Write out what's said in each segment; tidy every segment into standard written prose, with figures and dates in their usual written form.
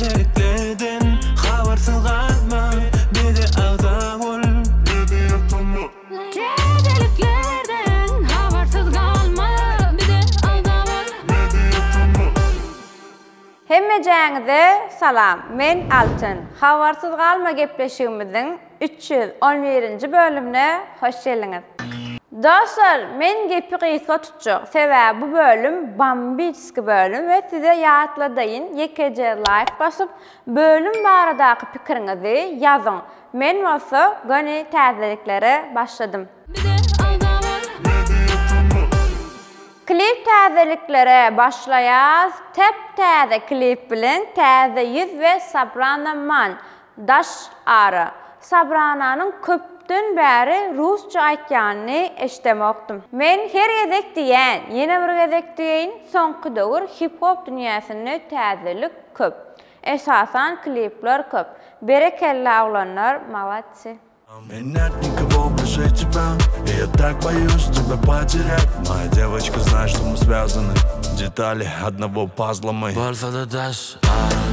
Täzeliklerden habarsyz galma bize agza bol. Täzeliklerden habarsyz galma bize agza bol. Hemmejäňize salam men Altyn habarsyz galma gepleşigimiziň 311-nji bölümine hoş geldiňiz. Dostlar men gepi gysga tutjak sebäbi bu bölüm bambiçski bölüm we size ýatladaýyn ýekeje laýk basyp bölüm baradaky pikiriňizi ýazyň men bolsa göni täzeliklere başladym. Klip täzeliklere başlaýas täp täze klip bilen täze ýüz we Sabrana Man Daş ara. Sabrananyň köpden bäri rusça aýtýanyny eşdemokdym. Men her gezek diýýän, ýene bir gezek diýeýin, soňky döwür hip-hop dünýäsinde täzelik köp. Esasan klipler köp. Berekella oglanlar, maladsi. Меня никого больше тебя И я так боюсь тебя потерять Моя девочка знает, что мы связаны Детали одного пазла мы Bolsa-da daş ara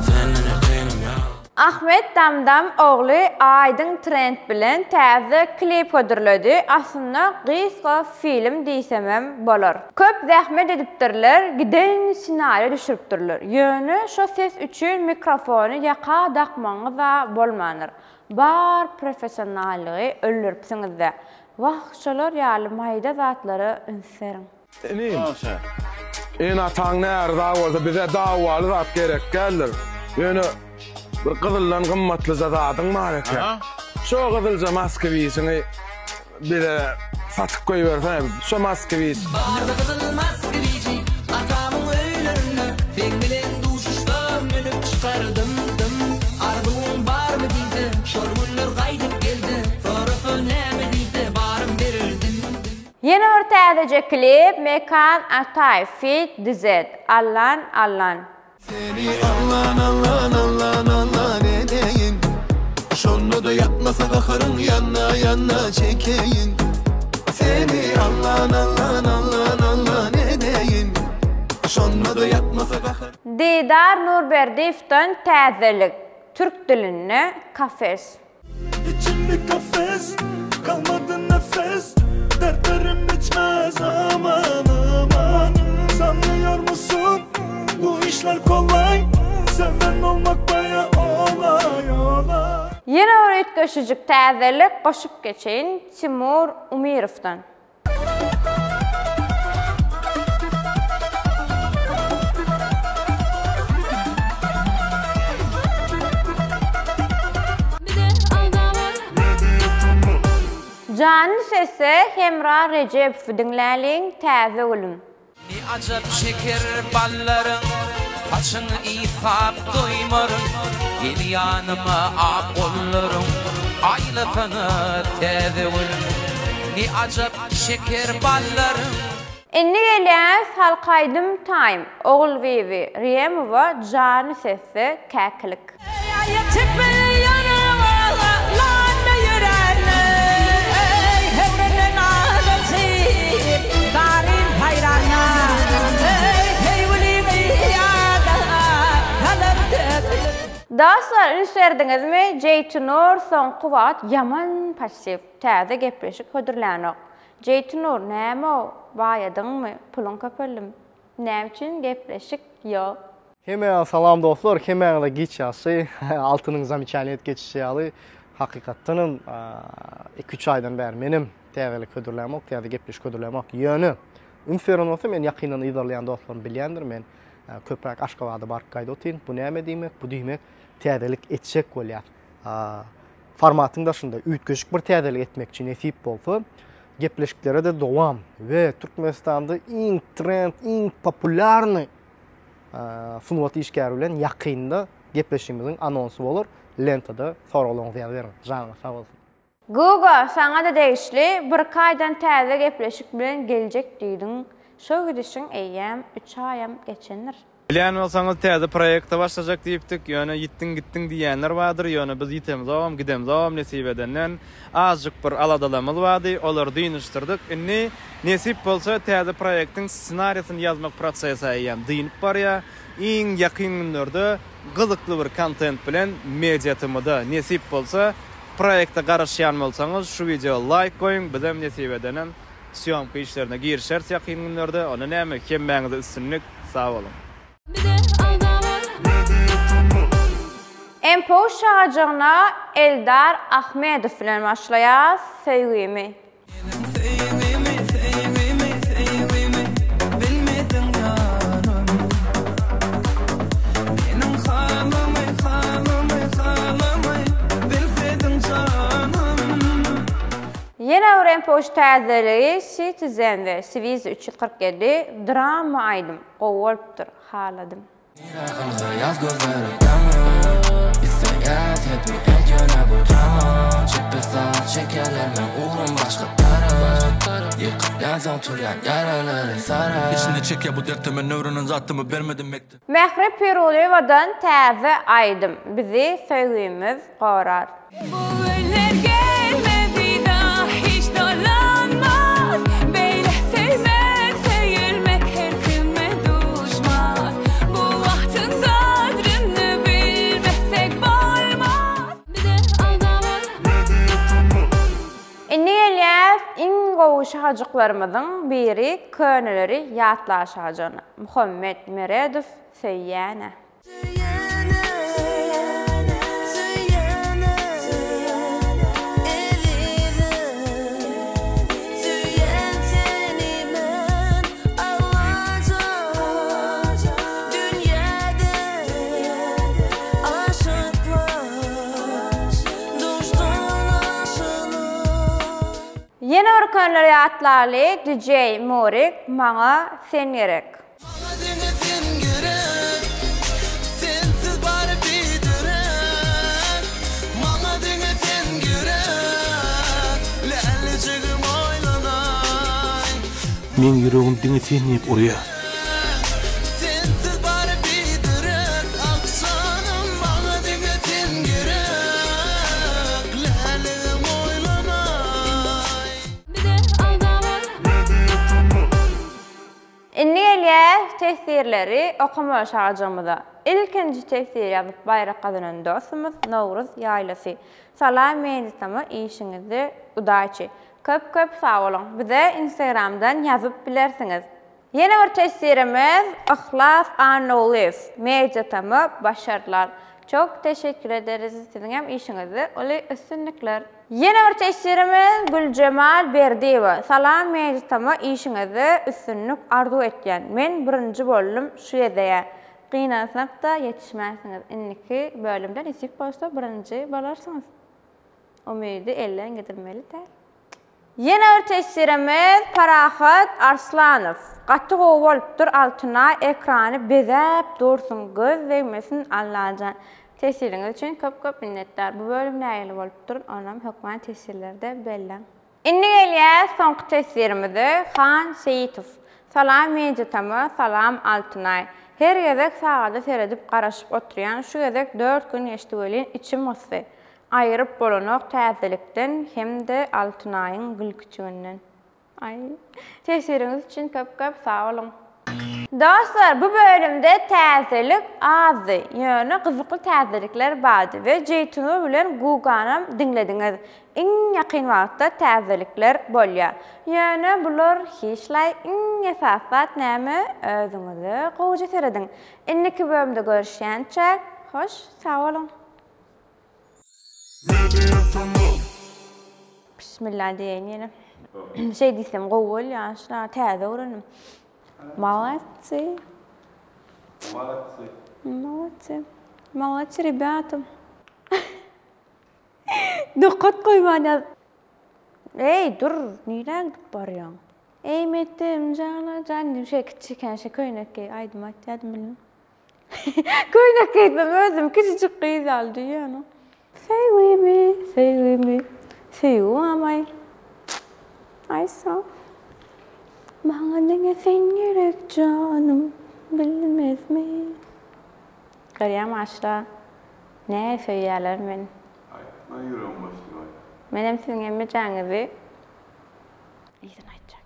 Senden ýakynym ýok. Ahmet Damdam ogly Aýdyň trend bilen täze klip hödürledi, aslynda gysga film diýsemem bolar. Köp zähmet edipdirler, giden ssenariýa düşüripdirler. Ýöne şo ses üçin mikrofony ýaka dakmagyňyz-a bolmandyr. Bar professionallygy öldüripsiňiz-dä. Wah, şolar ýaly maýda zatlara üns beriň. Inim, ene-ataň näriza bolsa bize dawaly zat gerek däldir. Ýöne bir gyzyldan gymmatlyja zadyň bar eken. Şo gyzylja moskwiçiňi bize satyp goýbersene. Şo moskwiç. Bardy gyzyl moskwiçi atamyň öýlerinde Seň bilen duşuşsam münüp çykardym dym Arzuwyň barmy diýse şol günler gaýdyp gelse Sorasa näme diýse barym bererdim dym. Ýene bir täzeje klip Mekan Ataýew feat Dizet Allan Allan. Seni allan allan allan allan edeýin Şonda-da ýatmasa gaharyň ýanna ýanna çekeýin Seni allan allan allan allan edeýin Şonda-da ýatmasa gaharyň. Didar Nurberdiýewden täzelik, türk dilinde kafes. Içimde kafes, kalmady nefes Dertlerim bitmez aman aman Sanıyor musun bu işler kolay Seven olmak baya olay olay. Ýene bir üýtgeşijik täzelik goşup geçeýin Timur Umirowdan. Janly sesde Hemra Rejepowy diňläliň Täze gülüm. Ne ajap şeker ballaryň, Saçyňy ysgap doýmaryn. Gel ýanyma ak gollaryň, Aýlasana täze gülüm. Ne ajap şeker ballaryň. Indi gelýäs halk aýdym time Ogulbibi Rýemowa jany sesde käkilik. Aýak çekme ýanyma landa ýöräýme eý höwründen azaşyp zaryn saýranda eý söýgüliňi ýada salar dökülip. Dostlar üns berdiňizmi Jeýtinur soňky wagt ýaman passiw täze gepleşik hödürlänok. Jeýtinur nämow baýadyňmy puluň köpeldimi näme üçin gepleşik ýok. Hemmäňize salam dostlar, hemmäňize giç ýagşy. Altynyň zamyçaniýet geçişi ýaly, hakykatdanam iki-üç aýdan bäri menem täzelik hödürlämok, täze gepleşik hödürlämok. Ýöne üns beren bolsa, meni ýakyndan yzarlaýan dostlarym bilýändir, men köpräk Aşgabada baryp gaýdyp otyryn. Bu näme diýmek? Bu diýmek, täzelik etjek bolýas. Formatyň daşynda üýtgeşik bir täzelik etmekçi nesip bolsa, gepleşiklere-de dowam we Türkmenistanda iň trend, iň populýarnyý Sungat işgäri bilen ýakynda gepleşigimiziň anonsy bolar. Lentada soraglaryňyzy ýazyberiň. Janyňyz sag bolsun. Guga saňada degişli birki aýdan täze gepleşik bilen geljek diýdiň şo gidişiň eýýäm üç aýam geçendir. Bilýän bolsaňyz täze proýekte başlajak diýipdik, ýöne ýitdiň gitdiň diýýänler bardyr, ýöne biz ýitemzogam gidemzogam nesip edenden azjyk bir aladalamyz bardy, olary dynyşdyrdyk. Indi nesip bolsa täze proýektiň ssenariýasyny ýazmak prosesi eýýäm dynyp barýar. Iň ýakyn günlerde gyzykly bir kontent bilen Media TM-da nesip bolsa proýekte garaşýan bolsaňyz şu wideo laýk goýuň, bizem nesip edenem Sýomka işlerine girişeris ýakyn günlerde. Onda näme, hemmäňize üstünlik, sag boluň. MPU şagajygyna Eldar Ahmedow bilen başlaýas, Söýgimi. Meniň söýgimi, söýgimi, söýgimi bilmediň ýarym. Meniň halymy, halymy, halymy bilsediň janym. Ýene bir MPU täzeligi Citizen we Swiz 347 drama aýdym gowy bolupdyr haladym. Nirä ylgaýas gözleri daňa Isleýäs hepi et ýöne bu taňa Çepbe sag çekerler meň ugrum başga tarap Ýykylýan soň turýan ýaralary sarap Içinde çekýär bu dertte men öwrenen zatymy bermedim mekdep. Mähri Pirulyýewadan täze aýdym Bizi söýgimiz gorar. Bu günler gelmez bir daha hiç dolanmaz Beýle söýmek söýülmek her kime duşmaz Bu wagtyň gadryny bilmesek bolmaz Bize agza bol. Indi gelýäs iň gowy şahajyklarymyzyň biri köneleri ýatla şahajygyna. Muhammet Meredow söýýänä. Söýýäne, söýýäne, ezizim Söýýän seni men Allajan Dünýäde aşyklar duşdan aşyna. Ýene bir köneleri ýatlaly DJ Murik maňa sen gerek. Maňa diňe sen gerek, sensiz bary biderek. Maňa diňe sen gerek, lälijigim oýlanaý. Meň ýüregim diňe sen diýip urýar. Sensiz bary biderek, ah janym maňa diňe sen gerek, läligim oýlanaý. Bize agza bol. Indi gelýäs teswirleri okamaly şajygymyza. Ilkinji teswir ýazyp baýrak gazanan dostumyz Nowruz Ýaýlasy. Salam Meýlisama işiňizde udaçi. Köp köp sag boluň. Bize instagramdan ýazyp bilersiňiz. Ýene bir teswirimiz Yhlas Annagulyýew. Mediatama başardylar. Çok teşekkür ederiz siziňem işiňizde uly üstünlikler. Ýene bir teswirimiz Güljemal Berdiýewa Salam Mejitama işiňizde üstünlik arzuw etýän men birinji boldum şu gezegä gynansakda ýetişmänsiňiz indiki bölümde nesip bolsa birinji bolarsyňyz umydy elden gidirmeli däl. Ýene bir teswirimiz Parahat Arslanow Gaty gowy bolupdyr Altynaý ekrany bezäp dursuň göz degmesin Allajan Teswiriňiz üçin köp köp minnetdar bu bölüm nähili bolupdyr onam hökman teswirlerde belläň. Indi gelýäs soňky teswirimize Han Seýitow Salam Media Tama salam Altynaý Her gezek sagada seredip garaşyp oturýan şu gezek dört gün geçdi welin içim gysdy Aýyryp bolanok täzelikden hem-de Altynaýyň gülküçiginden. Aý. Teswiriňiz üçin köp köp sag boluň. Dostlar bu bölümde täzelik azdy, ýöne gyzykly täzelikler bardy we Jeýtunur bilen Guganam diňlediňiz. Iň ýakyn wagtda täzelikler bolýar. Ýöne bular hiçlaý iň esasy zat näme özüňize gowuja serediň. Indiki bölümde görüşýänçäk hoş sag boluň. Bismillah diýeýin ýene. Şeý diýsem gowy bolýar, şuna täze öwrendim. Молодцы. Молодцы. Молодцы. Молодцы, ребята. Nokat goýman ýaz. Eý, dur, nirä gidip barýaň? Eý, Metem jana jan diýip şeý kiçikä şeý köýnek geýip aýdym aýtýardym bildim. Köýnek geýsem özüm kiçijik gyz ýaly duýýan. Söýgümi, söýgümi, söýgi bamaý. Aýsa. Maňa diňe sen gerek janym, bilmez. Gelmezmi? Görýäňmi Aşra, näge söýýärler meni. Aýtma ýüregim boş diýip aýt. Menem siziň hemmejäňizi yzyny aýtjak.